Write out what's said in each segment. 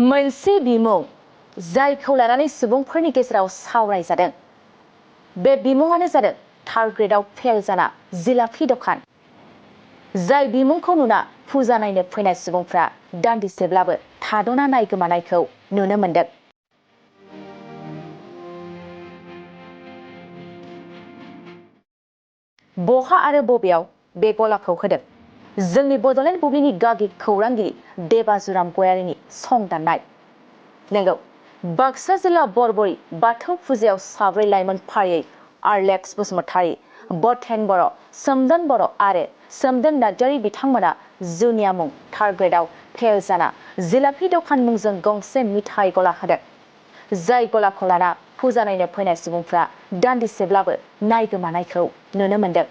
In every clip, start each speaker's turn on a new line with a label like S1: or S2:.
S1: मोनसे बिमुं जायखौ लानानै सुबुंफोरनि गेजेराव सावरायजादों। बे बिमुङानो जादों थार्ड ग्रेडआव फेल जाना जिलापि दखान। जाय बिमुंखौ नुना फुजा नायनो फैनाय सुबुंफ्रा दान्दिसेब्लाबो थाद'ना नायगोमानायखौ नुनो मोन्दों। बहा आरो बबेयाव बे गलाखौ होदों? जोंनि बड'लेण्ड बुब्लिनि गागि खौरांगिरि देबाजुराम गयारिनि सं दाननाय। नंगौ, बाक्सा जिल्ला बरबरी बाथौ फुजायाव साब्रै लाइमोन फारियै आरलेक्स बसुमतारी, बथेन बर', सोमदोन बर' आरो सोमदोन नार्जारी बिथांमोना जुनिया मुं थार्ड ग्रेडआव फेल जाना जिलापि दखान मुंजों गंसे मिथाइ गला होदों। जाय गलाखौ लाना फुजा नायनो फैनाय सुबुंफ्रा दान्दिसेब्लाबो नायगोमानायखौ नुनो मोन्दों।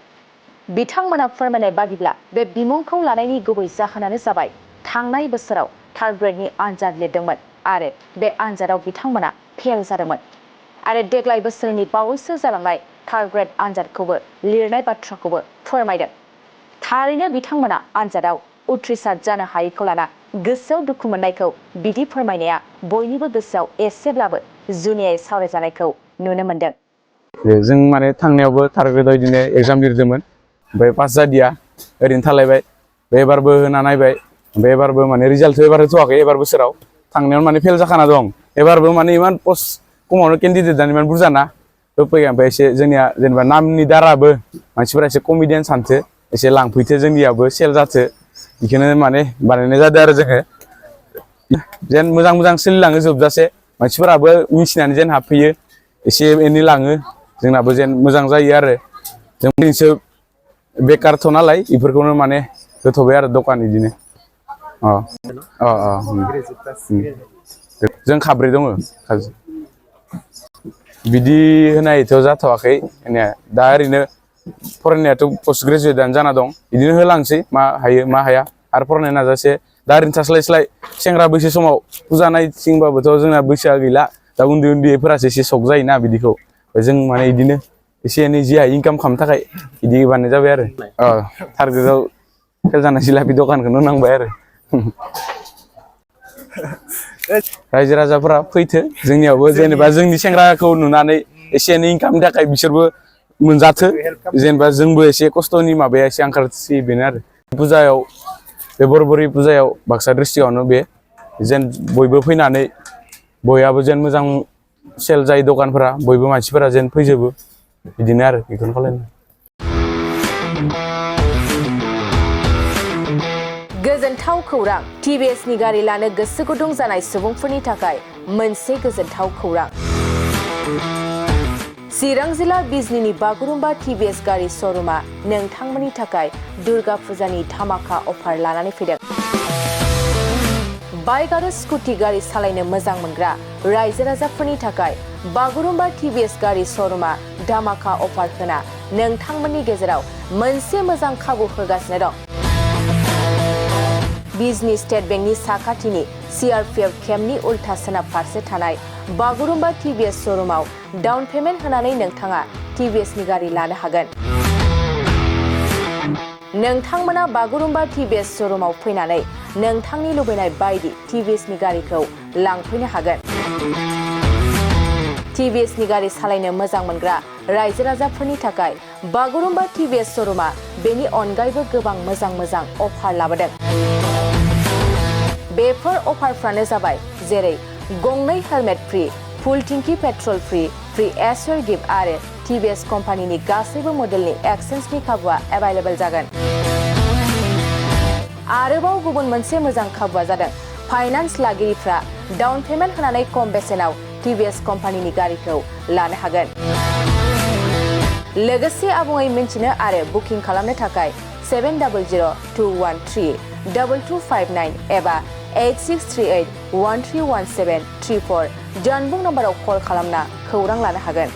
S1: बिथांमोना फोरमायनाय बादिब्ला बे बिमुंखौ लानायनि गुबै जाहोनानो जाबाय थांनाय बोसोराव थार्ड ग्रेडनि आनजाद लिरदोंमोन आरो बे आनजादाव बिथांमोना फेल जादोंमोन आरो देग्लाय बोसोरनि बावैसो जालांनाय थार्ड ग्रेड आनजादखौबो लिरनाय बाथ्राखौबो फोरमायदों। थारैनो बिथांमोना आनजादाव उथ्रिसार जानो हायैखौ लाना गोसोआव दुखु मोननायखौ बिदि फोरमायनाया बयनिबो गोसोआव एसेब्लाबो जुनियायै सावरायजानायखौ नुनो मोन्दों।
S2: जों माने थांनायावबो थार्ड ग्रेडआव बिदिनो एग्जाम लिरदोंमोन, ओमफ्राय पास जादिया ओरैनो थालायबाय। बे एबारबो होना नायबाय, ओमफ्राय एबारबो माने रिजाल्टखौ एबार होथ'वाखै। एबार बोसोराव थांनायाव माने फेल जाखाना दं। एबारबो माने इमान पस्ट खमावनो केन्डिडेट दानि इमान बुरजाना होफैयो। ओमफ्राय एसे जोंनिया जेनेबा नामनि दाराबो मानसिफोरा एसे कमिडियान सानथो, एसे लांफैथो जोंनियाबो सेल जाथो, बेखौनो माने बानायनाय जादों आरो जोङो। जेन मोजां मोजां सोलिलाङो जोबजासे, मानसिफोराबो मिथिनानै जेन हाबफैयो, एसे एनै लाङो, जोंनाबो जेन मोजां जायो आरो। जोंसो बेकारथ' नालाय बेफोरखौनो माने होथ'बाय आरो दखान बिदिनो। जों खाब्रै दङ। बिदि होनायथ' जाथ'वाखै होननाया। दा ओरैनो फरायनायाथ' पस्ट ग्रेजुवेटआनो जाना दं। बिदिनो होलांसै मा हायो मा हाया आरो फरायनाय नाजासे। दा ओरैनो थास्लायस्लाय सेंग्रा बैसो समाव फुजा नायथिंबाबोथ' जोंना बैसोआ गैला। दा उन्दै उन्दैफोरासो एसे सक जायोना बिदिखौ। जों माने बिदिनो एसे एनै जि हायो इनकाम खालामनो थाखाय बिदि बानायनाय जाबाय आरो। थार्ड ग्रेडआव फेल जानाय जिलापि दखानखौनो नांबाय आरो। रायजो राजाफोरा फैथो जोंनियावबो, जेनेबा जोंनि सेंग्राखौ नुनानै एसे एनै इनकामनि थाखाय बिसोरबो मोनजाथो, जेनेबा जोंबो एसे खस्थ'नि माबाया एसे ओंखारसै, बेनो आरो। फुजायाव बे बरबरी फुजायाव बाक्सा डिस्ट्रिक्टआवनो बे जेन बयबो फैनानै बयहाबो जेन मोजां सेल जायो दखानफोरा, बयबो मानसिफोरा जेन फैजोबो, बिदिनो आरो बेखौनो खालामो।
S1: गोजोनथाव खौरां। टिभिएसनि गारि लानो गोसो गुदुं जानाय सुबुंफोरनि थाखाय मोनसे गोजोनथाव खौरां। चिरां जिल्ला बिजनीनि बागुरुम्बा टिभिएस गारि श'रुमा नोंथांमोननि थाखाय दुर्गा फुजानि धामाका अफार लानानै फैदों। बाइक आरो स्कुटि गारि सालायनो मोजां मोनग्रा रायजो राजाफोरनि थाखाय बागुरुम्बा टिभिएस गारि श'रुमा धामाका अफार होना नोंथांमोननि गेजेराव मोनसे मोजां खाबु होगासिनो दं। बिजनी स्टेट बेंकनि साखाथिनि CRPF केम्पनि उल्था सोनाब फारसे थानाय बागुरुम्बा टिभिएस श'रुमाव डाउन पेमेन्ट होनानै नोंथाङा टिभिएसनि गारि लानो हागोन। नोंथांमोना बागुरुम्बा टिभिएस श'रुमाव फैनानै नोंथांनि लुबैनाय बायदि टिभिएसनि गारिखौ लांफैनो हागोन। टिभिएसनि गारि सालायनो मोजां मोनग्रा रायजो राजाफोरनि थाखाय बागुरुम्बा टिभिएस श'रुमा बेनि अनगायैबो गोबां मोजां मोजां अफार लाबोदों। बेफोर अफारफ्रानो जाबाय जेरै गंनै हेलमेट फ्रि, फुल टिंकि पेट्रल फ्रि, फ्रि एसर गिफ्ट आरो टिभिएस कम्पानिनि गासैबो मडेलनि एक्सचेन्जनि खाबुआ एभेलेबल जागोन। आरोबाव गुबुन मोनसे मोजां खाबुआ जादों फाइनान्स लागिरिफ्रा डाउन पेमेन्ट होनानै खम बेसेनाव टिभिएस कम्पानिनि गारिखौ लानो हागोन। लोगोसे आबुङै मिन्थिनो आरो बुकिं खालामनो थाखाय 7002132259 एबा 8638131734 जानबुं नम्बराव कल खालामना खौरां लानो हागोन।